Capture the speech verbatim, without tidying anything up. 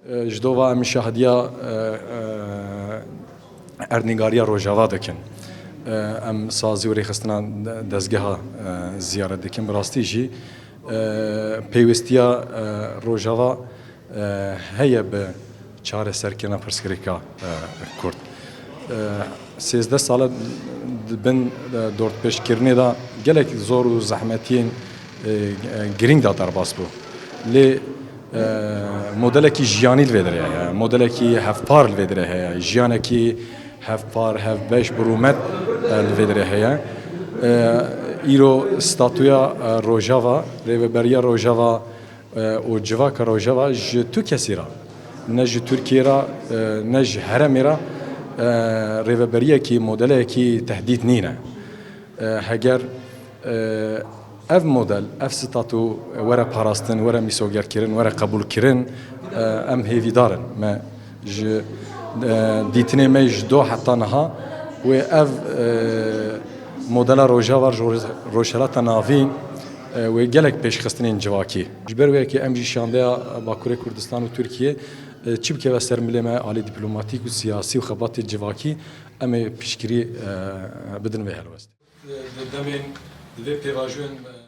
Ji dova em şahdiya, e, e, erdnîgariya Rojava dikin. E, em sazî û rêxistina dezgeha, e, ziyaret dikin. Bi rastî jî, e, pêwîstiya, e, Rojava, e, heye bi çareserkirina pirsgirêka, e, Kurd. E, sêzdeh sal e di bin, e, dordpêşkirinê de gelek zor û zehmetiyên, e, e, girîng de derbas bû. Lê, e, modelekî jiyanî li vê derê heye, modelekî hevpar li vê derê heye, jiyanekî hevpar, hevbeş bi rûmet, e, li vê derê heye. E, îro statuya, e, Rojava, rêveberiya Rojava, e, û civaka Rojava ji tu kesî re, ne ji Tirkiyê re, e, ne ji herêmê re, e, rêveberiyekî, modeleyekî tehdît nîne. E, heger, e, ev model, ev statû were parastin, were mîsogerkirin, were qebûlkirin, e, em hêvîdar in. Me ji, e, dîtinê me ji do heta niha wê ev, e, modela Rojava ji Roj-, Rojhilata Navîn, e, wê gelek pêşxistinên civakî. Ji ber wê yekê em jî şandeya Bakurê Kurdistan û Tirkiyê, e, çi bikeve ser milê me alî dîplomatîk û siyasî û xebatê civakî, em ê piştgirî, e, bidin vê helwestê. Di demên, di vê pêvajoyên, e,